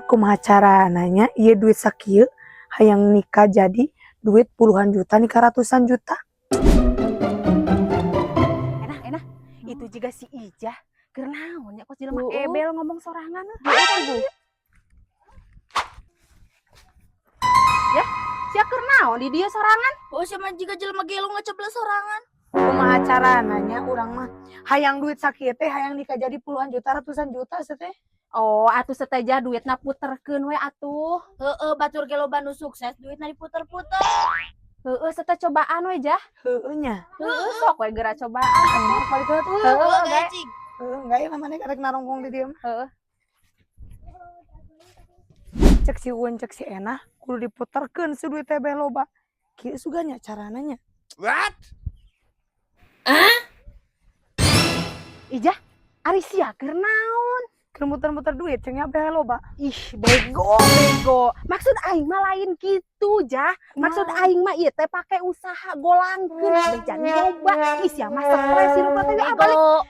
Kumaha carana nya ieu duit sakieu hayang nikah jadi duit puluhan juta, nikah ratusan juta. Enak, enak. Itu juga si Ijah. Keur naon nya, kok jelema Heueuh. Ebel ngomong sorangan. Heueuh. Ya, sia keur naon di dieu sorangan? Oh, sama juga jelema gelo ngecebleh sorangan. Kumaha carana nya urang mah hayang duit sakieu teh, hayang nikah jadi puluhan juta, ratusan juta teh. Oh, atuh seteja duitna puterkeun we atuh. Heeh, batur ge loba nu sukses duitna diputer-puter. Heeh, sete cobaan we, Jah. Heueuh nya. Heeh, sok we geura cobaan. Aing balik heula tuh. Heeh, Heeh, ge. Cing. Heueuh, enggak ya namanya rek narongkong di dieu mah. Heeh. Cek si Uun, cek si Enah, kudu diputerkeun si duit teh beh loba. Kieu sugan nya carana nya. What? Ijah, ari sia keur naon? Keur muter-muter duit ceng nya beh loba. Ih, bego, bego. Maksud aing mah lain gitu, Jah. Maksud aing mah ieu teh pake usaha golangkeun beh jadi loba. Ih, sia mah stres hirup teh. Ah, balik. Bego.